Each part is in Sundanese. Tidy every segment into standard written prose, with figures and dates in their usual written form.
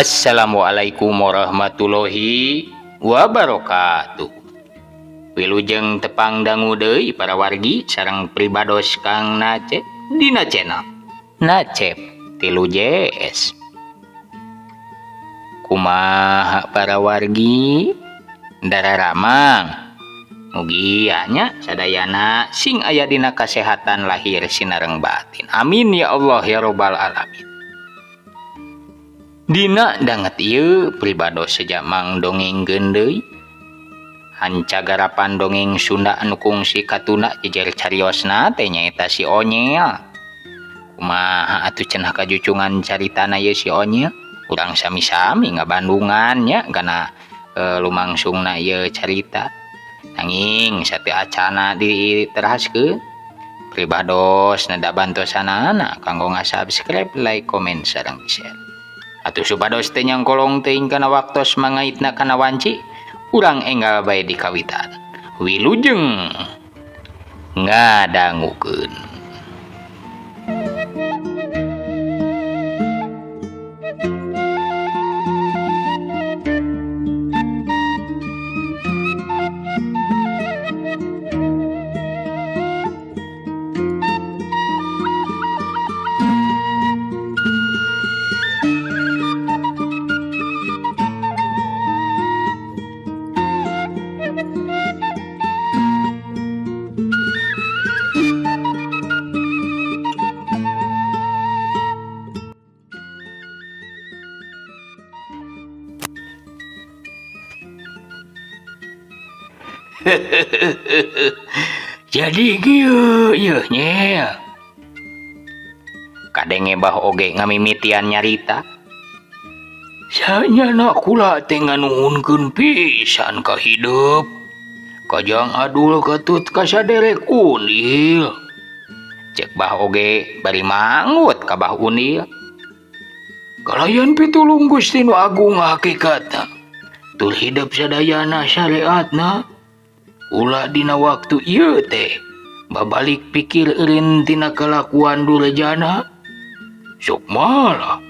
Assalamualaikum warahmatullahi wabarakatuh. Wilujeng tepang dangu deui para wargi sareng pribados Kang Nacep dina channel Nacep tilu JS. Kumaha para wargi dararamang, mugia nya sadayana sing aya dina kasehatan lahir sinareng batin. Amin ya Allah ya robbal alamin. Dina danget ieu pribados seja mang dongengkeun deui hancagarapan dongeng Sunda anu kungsi katunda jejer cariosna teh nyaeta si Onyel. Kumaha atuh cenah kajucungan caritana ieu si Onyel? Urang sami-sami ngabandungan nya kana lumangsungna ieu carita. Nanging sateu acana diteraskeun pribados neda bantosanana kanggo nga-subscribe, like, komen sareng share. Atuh supados teu nyangkolong teuing kana waktos mangaitna kana wanci, urang enggal bae di kawitan. Wilujeng ngadangukeun. Jadi kieu ieu nya. Kadenge Bah Oge ngamimitian nyarita. Sanyana kula teh nganuhunkeun pisan ka hidup. Kajang adul katut ka saderek Undil. Cek Bah Oge bari manggut ka Bah Undil. Kalayan pitulung Gusti nu Agung hakikatna. Tur hidup sadayana syariatna. Ulah dina waktu ieu teh babalik pikir eureun tina kalakuan durjana. Sok malah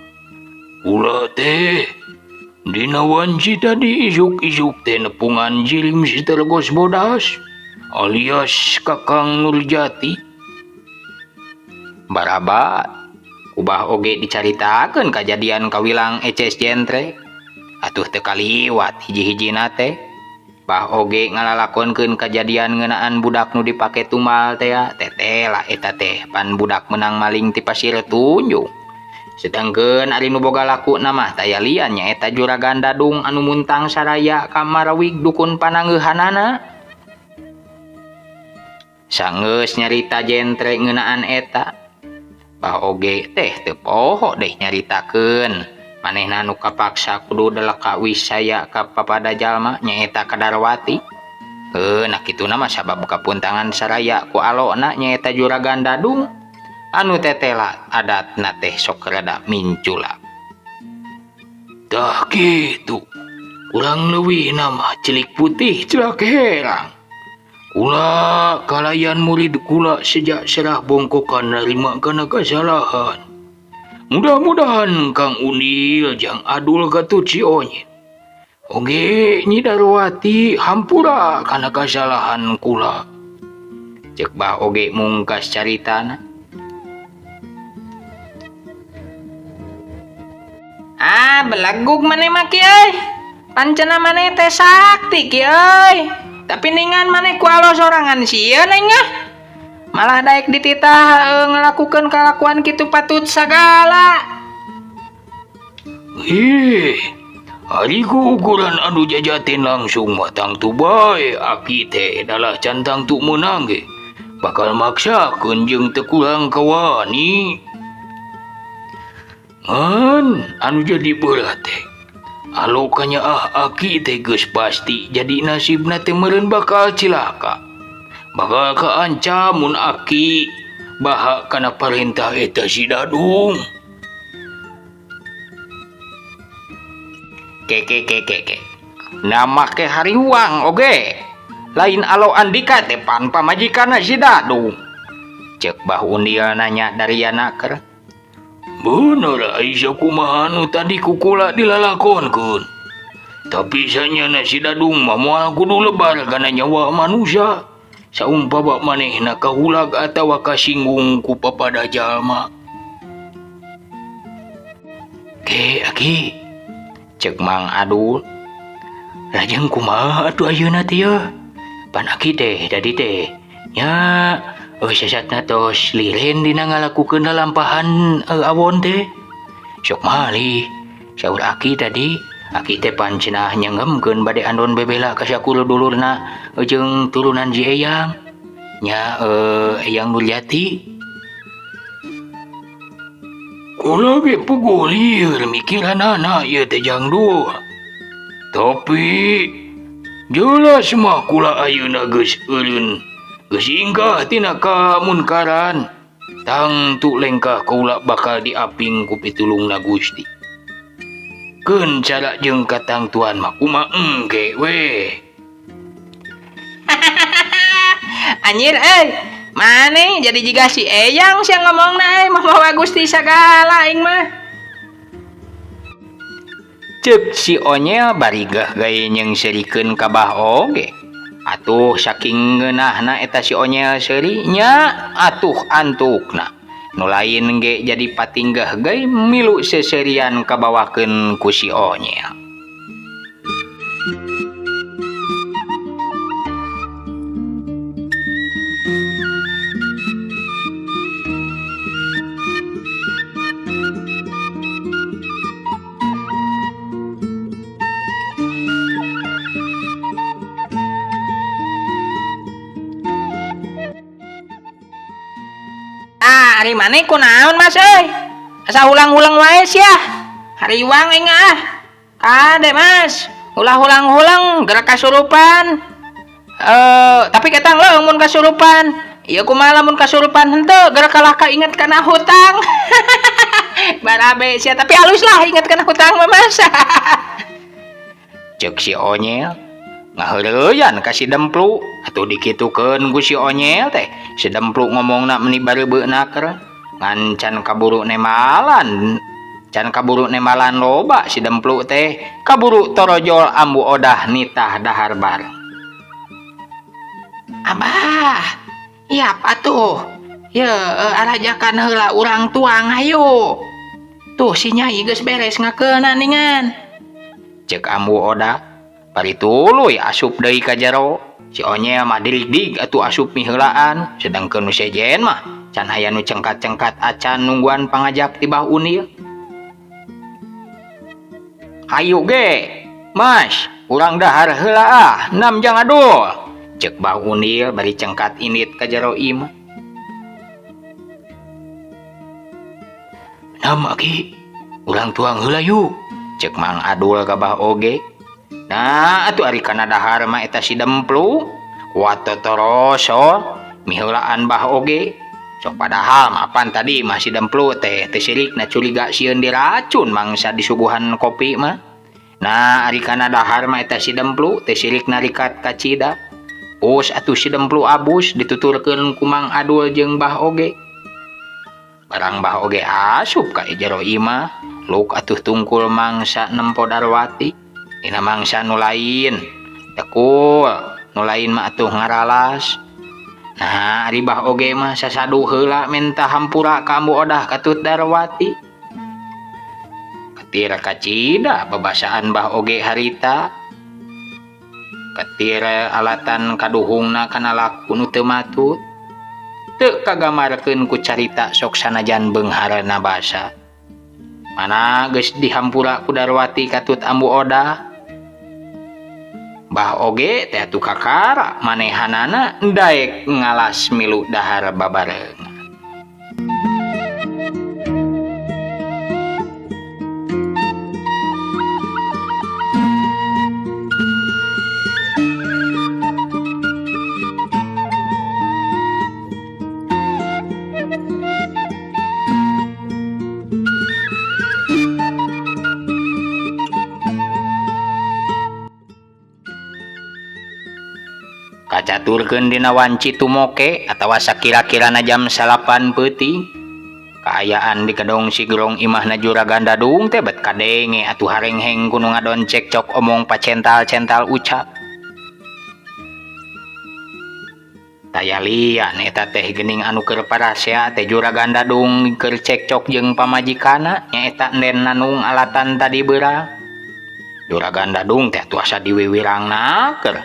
ulah teh dina wanci tadi isuk-isuk teh nepungan jirim si Tergos Bodas alias Kakang Nurjati. Barabat ubah oge dicaritakeun kajadian kawilang Eces Jentre. Atuh teu kaliwat hiji-hijina teh. Bah Oge ngalalakonkeun kajadian ngeunaan budak nu dipake tumbal teh teteh lah eta teh pan budak menang maling ti Pasir Tunjung. Sedangkeun ari nu boga laku mah taya lian nyaeta Juragan Dadung anu muntang saraya ka marawig dukun pananggeuhanana. Sanggeus nyarita Jentre ngeunaan eta, Bah Oge teh teu poho deh nyaritakeun. Manehna nu kapaksa kudu deleka wisaya ka papada jalma nyaeta Kadarwati. Heuh, nah kituna mah sabab kapuntangan saraya ku alona nyaeta Juragan Dadung anu tetela adatna teh sok rada minculak. Tah kitu. Kurang leuwih nama celik putih celak herang. Kula kalayan murid kula sejak serah bongkokan narima kana kasalahan. Mudah-mudahan Kang Undil jang adul katut si Onyet. Oge Nyi Darwati hampura kana kasalahan kula. Cek Bah Oge mungkas caritana. Ah, belegug maneh mah ki euy. Pancena maneh teh sakti ki euy. Tapi ningan maneh ku alo sorangan sieun aing ah. Malah daek dititah ngelakukan kalakuan kitu patut sagala. Ih, ari ku ukuran anu jajatin langsung mah tangtu bae aki teh dalah can tangtu meunang ge. Bakal maksakeun jeung teu kurang kawani. Ngan anu jadi berat teh. Alo kanyaah aki teh geus pasti jadi nasibna teh meureun bakal cilaka. Bakal kaancam mun aki baha kana parentah eta si Dadung. Ke ke ke ke ke. Nama ke hariwang oge. Lain alo Andika teh pan pamajikanna si Dadung. Cek Bah Undil nanya dari anaker. Bener ai sakumaha nu tadi ku kula dilalakonkeun. Tapi sanyana si Dadung mah moal kudu lebar kana nyawa manusia. Saumpama manehna kahulag atawa kasinggung ku papada jalma. Ke aki cek Mang Adul. Lajeng kumaha atuh ayeuna teh yeuh? Pan aki teh tadi teh nya sesatna tos liren dina ngalakukeun lalampahan awon teh. Sok malih saur aki tadi, aki teh pan cenah nyenggemkeun bade andon bebela ka sakur dulurna jeung turunan ji Eyang. Nya Eyang Nuryati. Kula ge puguh lieur mikiranana ieu teh jang dua. Tapi jelas mah kula ayeuna geus eureun, geus ingkah tina kamunkaran. Tangtu lengkah kaula bakal diaping ku pitulungna Gusti. Keun cara jeung katangtuan mah kumaha engke we. Anjir euy, maneh jadi jiga si Eyang sia ngomongna euy, mah mawa Gusti sagala aing mah. Ceuk si Onyel bari geh gae nyeungseurikeun ka Bah Oge. Atuh saking ngeunahna eta si Onyel seuri nya atuh antukna. Nu lain ge jadi patinggah gae milu seserian kabawakeun ku si Onyel. Ari maneh kunaon Mas euy? Asa ulang-ulang wae sia. Hariwang aing ah. Kade Mas, ulah ulang-ulang gerak kasurupan. Tapi ketang leuh mun kasurupan. Ieu kumaha lamun kasurupan henteu gerak kalah ka inget kana hutang. Barabe sia, tapi halus lah inget kana hutang mah Mas. Ceuk si Onyel ngaheureyan ka si Demplu atuh dikitukeun ku si Onyel teh. Si Demplu ngomongna meni bareubeuk naker ngan can kaburu nemalan. Can kaburu nemalan loba si Demplu teh kaburu torojol ambu odah nitah dahar bareng. Abah, iap atuh. Ye, arajakan heula urang tuang hayu. Tuh si Nyai geus beres ngakeuna ningan. Ceuk ambu odah bari tuluy asup deui ka jero. Si Onyel mah dirig-dig atuh asup miheulaan, sedangkeun nu sejen mah can aya nu cengkat-cengkat acan nungguan pangajak ti Bah Unil. Hayu ge, Mas, urang dahar heula ah, nam jang adul. Ceuk Bah Unil bari cengkat indit ka jero imah. Nam aki, urang tuang heula yuk. Ceuk Mang Adul ka Bah Oge. Nah, atuh ari kana dahar mah eta si Demplu, kuat totoroso, miheulaan Bah Oge. Sok padahal mah apan tadi mah si Demplu teh teu sirikna curiga sieun diracun mangsa disuguhan kopi mah. Nah, ari kana dahar mah eta si Demplu teu sirikna rikat kacida. Us atuh si Demplu abus dituturkeun ku Mang Adul jeung Bah Oge. Barang Bah Oge asup ka jero imah, luk atuh tungkul mangsa nempo Darwati. Dina mangsa nu lain, tekul, nu lain mah atuh ngaralas. Nah, ari Bah Oge mah sasadu heula minta hampura ka Ambu Odah katut Darwati. Ketir kacida babasaan Bah Oge harita. Ketir alatan kaduhungna kana laku nu teu matut. Teu kagamarkeun ku carita sok sanajan beungharna basa. Mana geus dihampura ku Darwati katut Ambu Odah. Bah Oge teh atuh kakara manehanana daek ngalas milu dahar babarengan. Kacaturkeun dina wanci tumoke atawa sakira-kirana jam 9 peuting. Kaayaan di gedong Sigrong imahna Juragan Dadung teh bet kadenge atuh harengheng ku nu ngadon cekcok omong pacental-cental ucap. Taya lian eta teh geuning anu keur parasea teh Juragan Dadung keur cekcok jeung pamajikanna nyaeta Nden Nanung alatan tadi beurang. Juragan Dadung teh atuh asa diwiwirangna keur.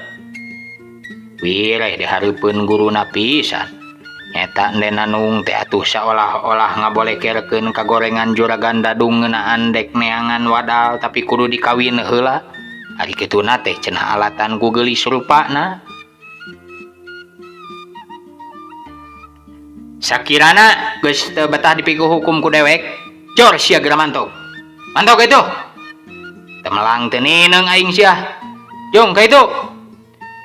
Wireh dihareupeun guruna pisan. Eta Nden Nanung teh atuh saolah-olah ngabolekerkeun kagorengan Juragan Dadung ngeunaan dek neangan wadal tapi kudu dikawin heula. Ari kituna teh cenah alatan ku geulis rupana. Sakirana geus teu betah dipiku hukum ku dewek, jor sia geura mantog. Mantog ka itu. Teu melang teu nineung aing sia. Jung ka itu.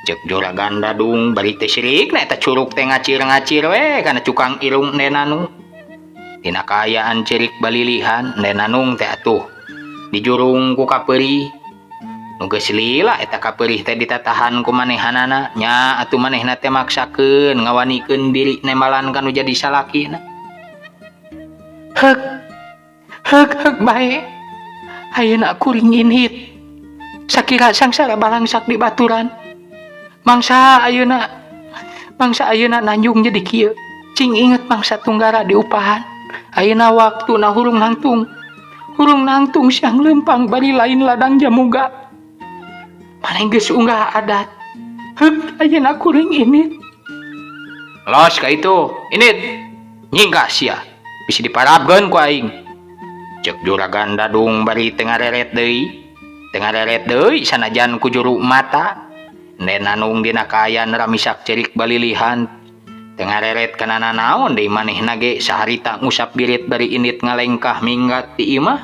Cek Juragan Dadung bari teh sirikna eta curug teh ngacir-ngacir we kana cukang irung Nden Nanung. Dina kaayaan cerik balilihan Nden Nanung teh atuh dijurung ku kapeurih. Nu geus lila eta kapeurih teh ditatahan ku manehanana nya atuh manehna teh maksakeun ngawanikeun diri nembalan kanu jadi salakina. Heuk heuk heuk bae. Ayeuna kuring inhit. Sakira sangsara balangsak di baturan. Mangsa ayeuna nanjung jadi kieu. Cing inget mangsa tunggara diupahan. Ayeuna waktuna hurung nangtung. Hurung nangtung siang lempang bari lain ladang jamuga. Maneh geus unggah adat. Heuk ayeuna kuring init. Los ka itu, init. Nyingkah sia. Bisi diparabkeun ku aing. Ceuk Juragan Dadung bari teu ngareret deui. Teu ngareret deui sanajan ku juru mata. Nden Nanung dina kaayaan ramisak cerik balilihan. Teu ngareret kana nanaon deui manehna ge saharita ngusap birit bari indit ngalengkah minggat ti imah.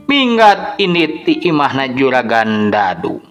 Minggat indit ti imahna Juragan Dadung.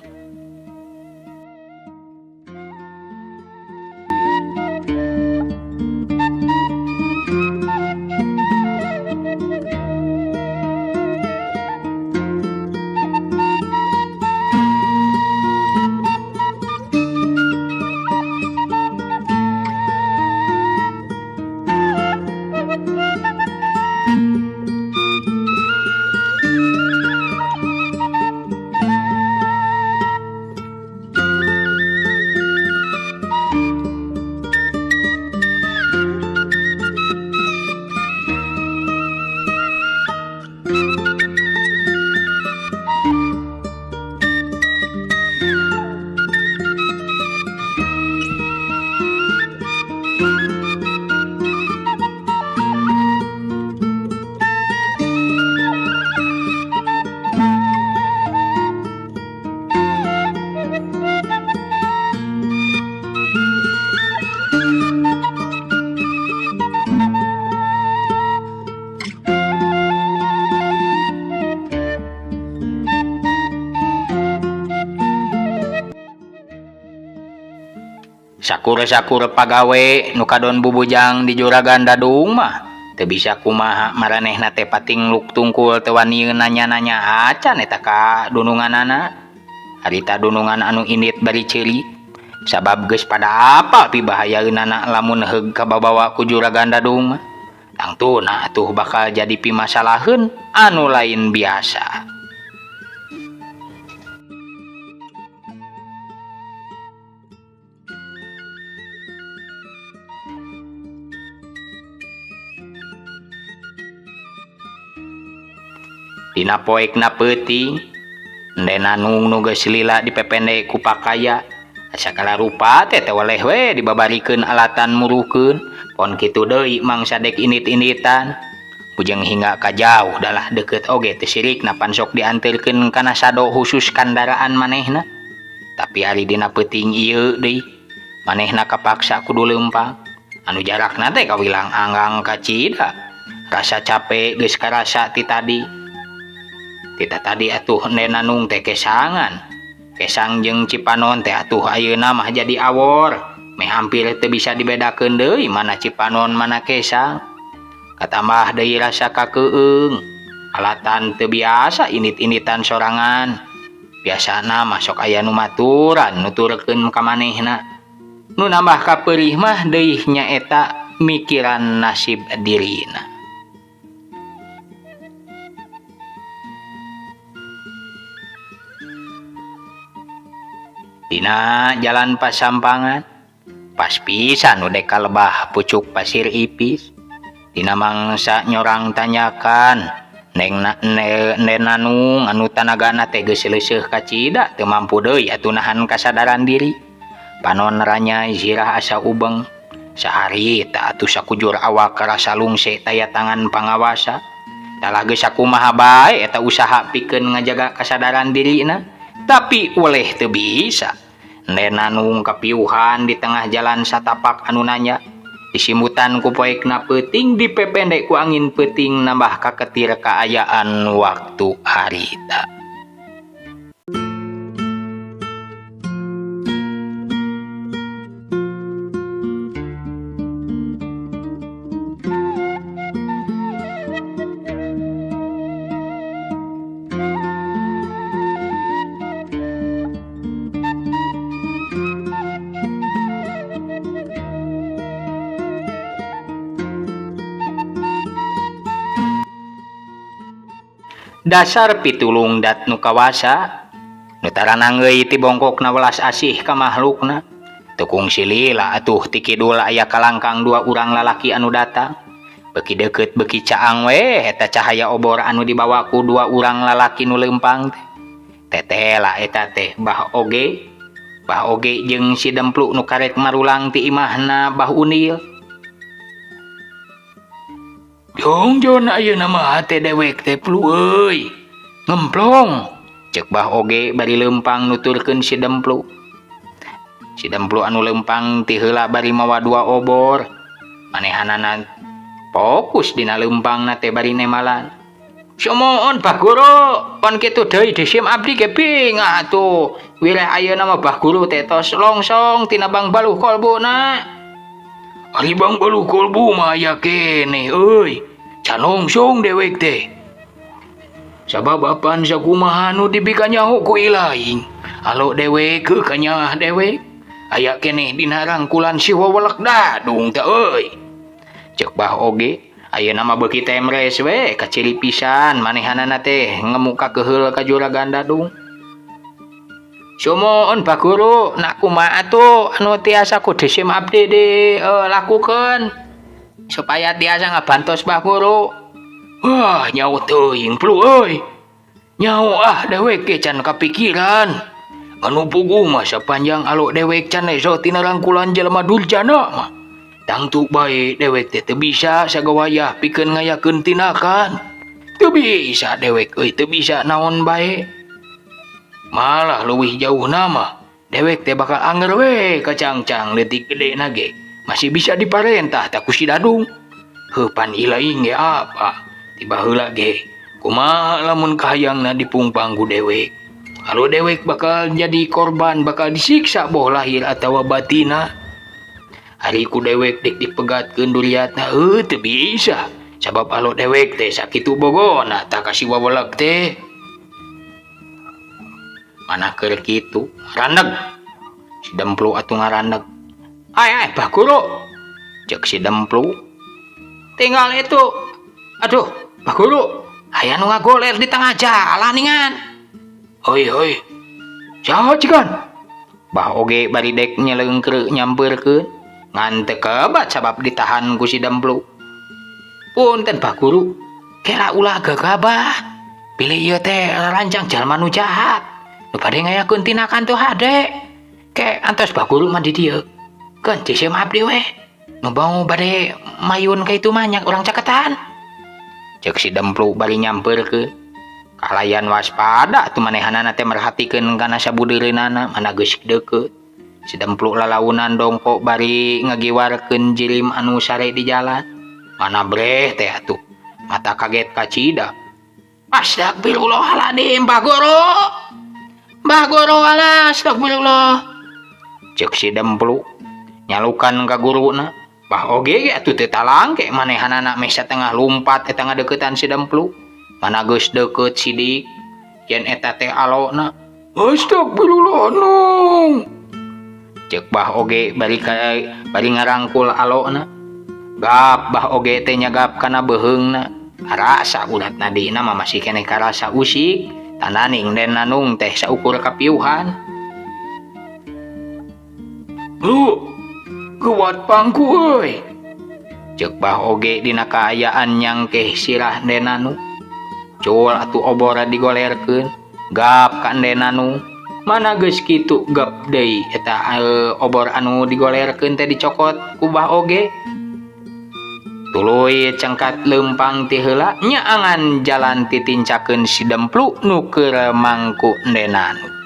Sakur-sakur pagawe nu kadon bubujang di Juragan Dadung mah teu bisa kumaha maranehna teh patingluk tungkul teu wani nanya-nanya acan eta ka dununganana. Harita dunungan anu indit bari ceuri sabab geus pada apa pibahayaeunana lamun heug kababawa ku Juragan Dadung mah. Tangtuna atuh bakal jadi pimasalaheun anu lain biasa. Dina poekna peuting, Nden Nanung nu geus lila dipepende ku pakaya. Sakala rupa teh teh weleh we dibabarikeun alatan muruhkeun, pon kitu deui mangsa dek indit-inditan. Bujeng hingga ka jauh dalah deukeut oge teu sirikna pan sok dianterkeun kana sado khusus kandaraan manehna. Tapi ari dina peuting ieu deui, manehna kapaksa kudu leumpang. Anu jarakna teh kawilang anggang ka cida. Rasa capek geus karasa ti tadi. Tita tadi atuh Nden Nanung teh kesangan. Kesang jeung Cipanon teh atuh ayeuna mah jadi awor. Meh hampir teu bisa dibedakeun deui mana Cipanon mana kesang. Katambah deui rasa kakeueung. Alatan teu biasa init-initan sorangan. Biasana mah sok aya nu maturan nuturkeun ka manehna. Nu nambah kapeurih mah deui nyaeta mikiran nasib dirina. Dina jalan pasampangan pas pisan nu dek kalebah pucuk pasir ipis. Dina mangsa nyorang tanyakan neng Nanung anu tanagana teh geus leuseuh kacida teu mampu deui atuh nahan kasadaran diri. Panon ranyai zirah asa ubeng. Saharita atuh sakujur awak karasa lungse taya tangan pangawasa. Talah geus sakumaha bae eta usaha pikeun ngajaga kasadaran dirina, tapi uleh teu bisa. Nanung kapiuhan di tengah jalan satapak anu nanya. Disimutan ku poekna peuting dipependek ku angin peuting nambah kaketir kaayaan waktu harita. Dasar pitulung dat nu kawasa nu taranangeui ti bongkokna welas asih ka mahlukna. Teu kungsi lila atuh ti kidul aya kalangkang dua urang lalaki anu datang. Beuki deukeut beuki caang we eta cahaya obor anu dibawa ku dua urang lalaki nu leumpang teh. Tetela eta teh Bah Oge. Bah Oge jeung si Dempluk nu karek marulang ti imahna Bah Unil. Jongjon ayeuna mah hate dewek teh plu euy. Ngemplong. Ceuk Bah Oge bari leumpang nuturkeun si Dempluk. Si Dempluk anu leumpang ti heula bari mawa dua obor. Manehanana fokus dina leumpangna teh bari nemalan. Sumoon Bah Guru, pon kitu deui disim abdi ge bingah atuh. Wireh ayeuna mah Bah Guru teh tos longsong tina Bang Baluh kolbuna. Ari Bang Baluh kolbu mah aya keneh euy. Can longsong dewek teh. Sabab apan sakumaha nu dipikanyaho ku ilaing. Alo dewek ke kanyaah dewek. Aya keneh dina rangkulan si wawelek dadung teh euy. Ceuk Bah Oge, ayeuna mah beuki temres we kaciri pisan manehanana teh ngemuka keheul ka juragan dadung. Sumoon Bah Guru, nak kumaha atuh anu tiasa ku disim abdi di lakukeun supaya tiasa ngabantos Bah Guru. Wah, nyaho teuing plu euy. Nyaho ah dewek ge can kapikiran. Anu puguh mah sapanjang alo dewek can eso tina rangkulan jelema durjana mah. Tangtu bae dewek teh teu bisa sagawayah pikeun ngayakeun tindakan. Teu bisa dewek euy, teu bisa naon bae. Malah leuwih jauhna mah dewek teh bakal anger we kacangcang leutik gedena ge. Masih bisa diparentah tak ku si Dadung. Heupan ilaing ge apa? Tiba heula ge kumaha lamun kahayangna dipungpang ku dewek. Kalau dewek bakal jadi korban, bakal disiksa boh lahir atawa batina. Ari ku dewek dek dipegatkeun duriatna teu bisa. Sabab alo dewek teh sakitu bogona tak kasih wawelek teh. Mana keur kitu raneg. Si Dempluk atuh ngaraneg. Ai ai Bah Guru. Ceuk si Dempluk. Tinggal itu. Aduh, Bah Guru, aya nu ngagoler di tengah jalan ningan. Hoi hoi. Saha cikan? Bah Oge bari dek nyeleungkeureuh nyampeurkeun. Ngan teu kebat sabab ditahan ku si Dempluk. Punten Bah Guru, kela ulah gagabah. Bilih ieu teh rancang jalma nu jahat. Nu bade ngayakeun tindakan teu hade. Ke antos Bah Guru mah di dieu. Keun disim abdi we. Nu bau bade mayun ka itu mah nyak urang caketan. Ceuk si Dempluk bari nyampeurkeun. Kalayan waspada atuh manehanana teh merhatikeun kana sabudeureunana mana geus deukeut. Si Dempluk lalaunan dongkok bari ngagiwarkeun jirim anu sare di jalan. Mana breh teh atuh. Mata kaget kacida. Astagfirullahaladzim, Bah Guru. Bah Guru alah, astagfirullah. Ceuk si Dempluk nyalukan ka guruna. Bah Oge ge atuh teu talangke manehanana meh satengah lumpat eta ngadeuketan si Dempluk. Mana geus deukeut sidik yen eta teh alona. Astagfirullah nung. Ceuk Bah Oge bari ngarangkul alona. Gap Bah Oge teh nyagap kana beuheungna. Karasa urat nadina mah masih keneh karasa usik. Tananing den Nanung teh saukur kapiuhan. Lu kuat pangku euy. Ceuk Bah Oge dina kaayaan nyangkeh sirah Ndenanu. Cul atuh obor digolerkeun, gap ka Ndenanu. Mana geus kitu gap deui eta obor anu digolerkeun teh dicokot ku Bah Oge. Tuluy cengkat leumpang ti heula nyaangan jalan titincakeun si Demplu nu keur mangku Ndenanu.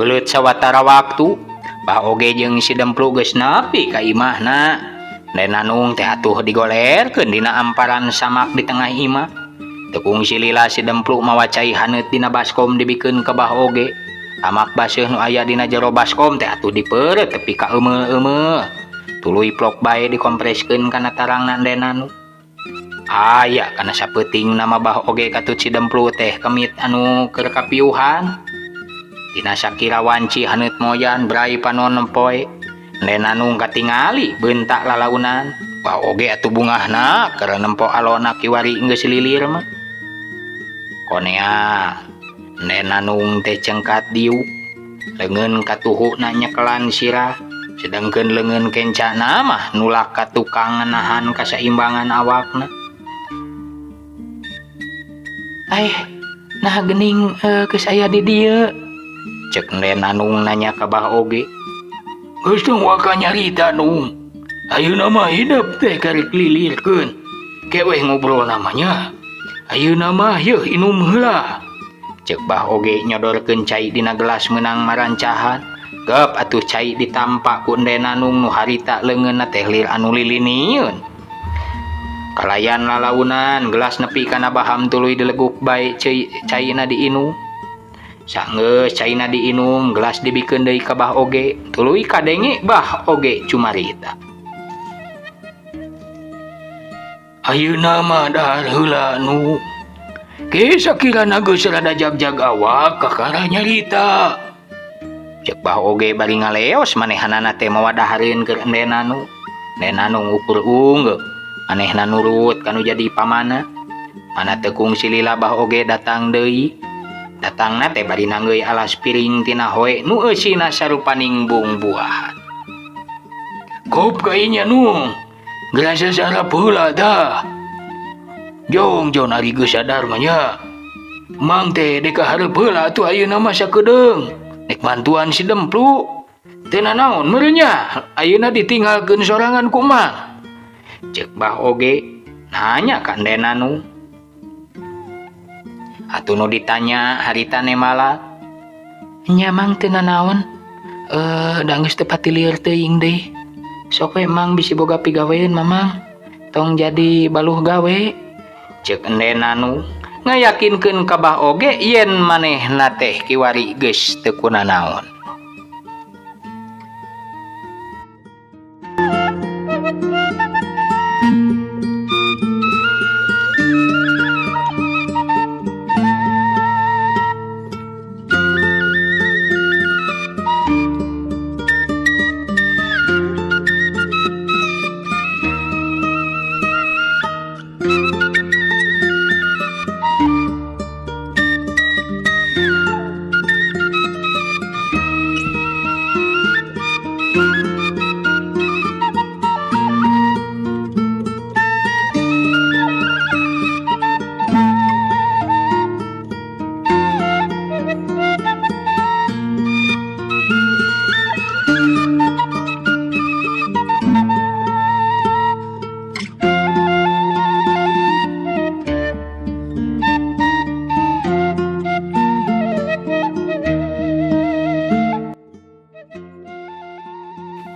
Heuleut sawatara waktu, Bah Oge jeung si Demplu geus nepi ka imahna. Ndenanung teh atuh digolerkeun dina amparan samak di tengah imah. Teu kungsi lila si Demplu mawa cai haneut dina baskom dibikeun ka Bah Oge. Amak baseuh nu aya dina jero baskom teh atuh dipeureut tepi ka eumeuh-eumeuh. Tuluy plok bae dikompreskeun kana tarangna Ndenanu. Aya kana sapeuting nama Bah Oge katut si Demplu teh kemit anu keur kapiuhan. Dina sakira wanci haneut moyan brai panon nempoe. Ndenanung katingali bentak lalaunan. Bah Oge atuh bungahna keur nempo alona kiwari geus lilir mah. Konea Ndenanung teh cengkat diuk. Leungeun katuhuna nyekelan sirah, sedangkeun leungeun kencana mah nulak ka tukang nahan kasaimbangan awakna. Aih, nah geuning geus aya di dieu. Cek Ndenanung nanya ka Bah Oge. Geus tong waka nyarita nung. Ayeuna mah hidup teh karek lilirkeun. Ke weh ngobrol namanya. Ayeuna mah yeuh inum heula. Cek Bah Oge nyodorkeun cai dina gelas meunang marancahan. Gep atuh cai ditampa ku Ndenanung nu harita leungeunna teh lir anu lilinieun. Kalayan lalaunan gelas nepi kana baham tuluy dileguk bae caina diinum. Sanggeus caina diinum, gelas dibikeun deui ka Bah Oge, tuluy kadenge Bah Oge cumarita. Ayeuna mah dahar heula nu. Ke sakirana geus rada jag-jag awak kakara nyarita. Cek Bah Oge bari ngaleos manehanana teh mawa dahareun keur Ndenanu. Ndenanu ngukur unggeuh, manehna nurut kanu jadi pamana. Mana teu kungsi lila Bah Oge datang deui. Datangna teh bari nanggeuy alas piring tina hoe nu eusina sarupaning bungbuahan. Kop kainya nung, gerasa sarap heula tah. Jong jon ari geus sadar mah nya. Mang teh dek hareup heula atuh ayeuna mah sakedeung. Nek bantuan si Demplu. Teu nanaon meureun nya, ayeuna ditinggalkeun sorangan ku Mang. Ceuk Bah Oge nanya ka Ndenanu. Atuh nu ditanya harita nemala. Nya Mang teu nanaon. Da geus teu patilieur teuing deui. Sok we Mang bisi boga pigaweun Mamang. Tong jadi baluh gawe. Ceuk Ndenanu ngayakinkeun ka Bah Oge yen manehna teh kiwari geus teu kunanaon.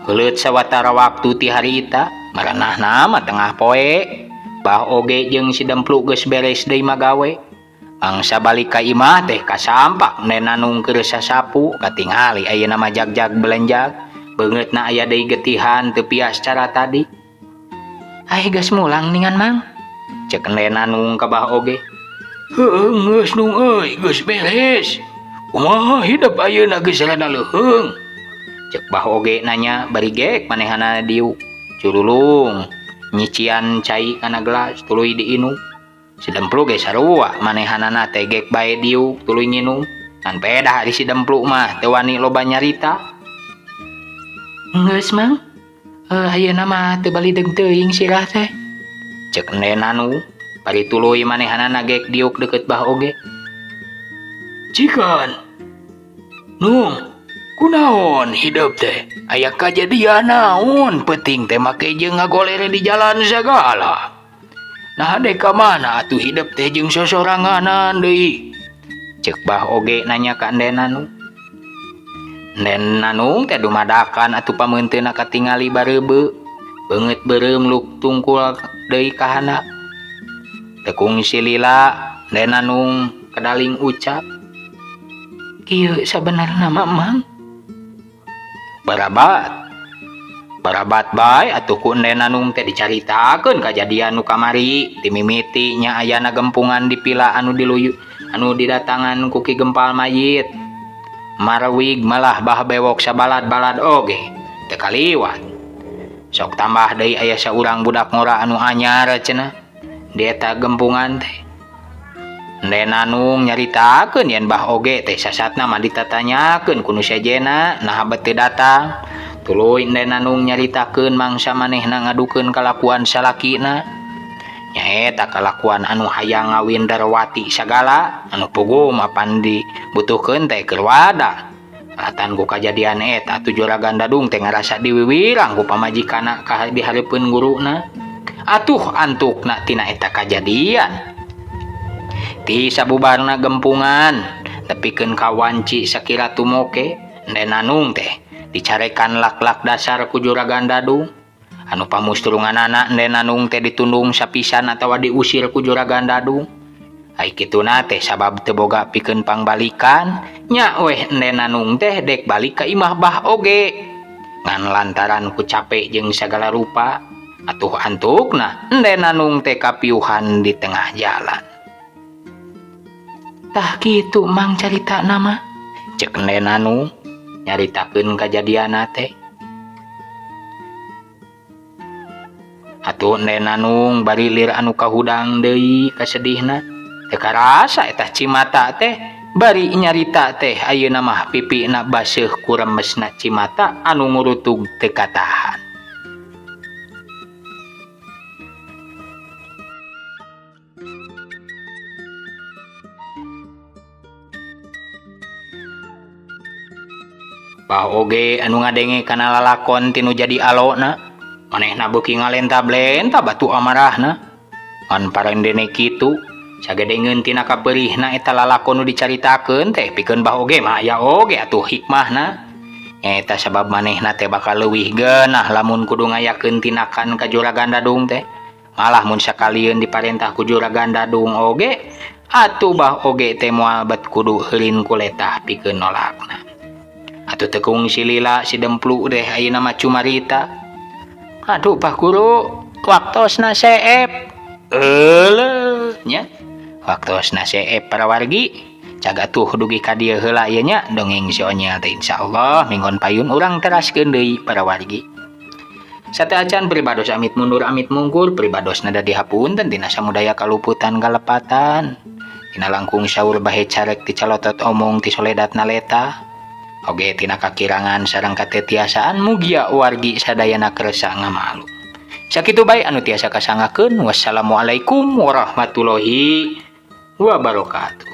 Heuleut sawatara waktu ti harita, maranahna mah tengah poe. Bah Oge jeung si Dempluk geus beres deui magawe. Mangsa balik ka imah teh kasampak Nden Nanung keur sasapu katingali ayeuna mah jagjag belenjag. Beungeutna aya deui getihan teu pias cara tadi. Ai geus mulang ningan Mang? Cek Nden Nanung ka Bah Oge. Heueuh geus Nung euy, geus beres. Kumaha hidep ayeuna geus rada leuheung? Cek Bah Oge nanya bari gek manehana diuk. Curulung nyician cai kana gelas tuluy diinum. Si Dempluk ge sarua manehanana teh gek bae diuk tuluy nginum. Ngan pedah ari si Dempluk mah teu wani loba nyarita. Geus Mang, ayeuna mah teu balideg teuing sirah teh. Cek Nden Nanung bari tuluy manehanana gek diuk deukeut Bah Oge. Cikan, Nung, kunaon hidup teh? Aya kajadian naon penting teh make jeung ngagolere di jalan sagala. Nah dek ka mana atuh hidup teh jeung sosoranganan deui? Cek Bah Oge nanya ka Nden Nanung. Nden Nanung teh dumadakan atuh pameunteuna katingali bareubeu. Beungeut beureum luk tungkul deui ka handap. Teu kungsi lila Nden Nanung kedaling ucap. Kieu sabenarna mah Mang. Barabat. Barabat bae atuh ku Nden Nanung teh dicaritakeun kajadian nu kamari ti mimiti nya ayana gempungan di pila anu diluyu anu didatangan ku Ki Gempal mayit. Marwig malah bah bewok sabalad-balad oge teu kaliwat. Sok tambah deui aya saurang budak ngora anu anyar cenah di eta gempungan teh. Nden Nanung nyaritakeun yen Bah Oge teh sasatna mah ditatanyakeun ku nu sejenna naha bet teu datang. Tuluy Nden Nanung nyaritakeun mangsa manehna ngadukeun kalakuan salakina. Nyaeta kalakuan anu hayang ngawin Darwati sagala anu puguh mapan dibutuhkeun teh keur wadah. Alatan ku kajadian eta atuh Juragan Dadung teh ngarasa diwiwirang ku pamajikanna ka dihareupeun guruna. Atuh antukna tina eta kajadian. Ti sabubarna gempungan tepikeun ka wanci sakira tumoke Nden Nanung teh dicarekan lak-lak dasar ku Juragan Dadung. Anu pamusturunganana Nden Nanung teh ditundung sapisan atawa diusir ku Juragan Dadung. Ai kituna teh sabab teu boga pikeun pangbalikan nya weh Nden Nanung teh dek balik ka imah Bah Oge. Ngan lantaran ku capek jeung sagala rupa atuh antukna Nden Nanung teh kapiuhan di tengah jalan. Tah kitu Mang caritana mah. Cek Nden Nanung nyaritakeun kajadianna teh. Atuh Nden Nanung bari lir anu kahudang deui kasedihna. Teu karasa eta cimata teh bari nyarita teh ayeuna mah pipina baseuh ku remesna cimata anu ngurutug teu katahan. Bah Oge anu ngadenge kana lalakon tinu jadi alona manehna beuki ngalenta-blenta batu amarahna. Ngan parendene kitu sagedengeun tina kapeurihna eta lalakon nu dicaritakeun teh pikeun Bah Oge mah aya oge atuh hikmahna. Nyaeta sabab manehna teh bakal leuwih geunah lamun kudu ngayakeun tindakan ka Juragan Dadung teh. Malah mun sakalieun diparentah ku Juragan Dadung oge atuh Bah Oge teh moal bet kudu heurin kuletah pikeun nolakna. Atuh teu kungsi lila si Dempluk deh ayeuna mah cumarita. Aduh Pak Guru, waktosna seep. Euleuh nya. Waktosna seep para wargi. Cag atuh dugi ka dieu heula ieu nya dongeng si Onyel teh insyaallah minggon payun urang teraskeun deui para wargi. Sateuacan pribados amit mundur amit mungkur pribados nada dihapunten tina samudaya kaluputan kalepatan. Tina langkung saur bahe carek ti calotot omong ti soledatna leta. Oge tina kakirangan sareng katetiasaan mugia wargi sadayana kersa ngamalu. Sakitu bae anu tiasa kasangakeun. Wassalamualaikum warahmatullahi wabarakatuh.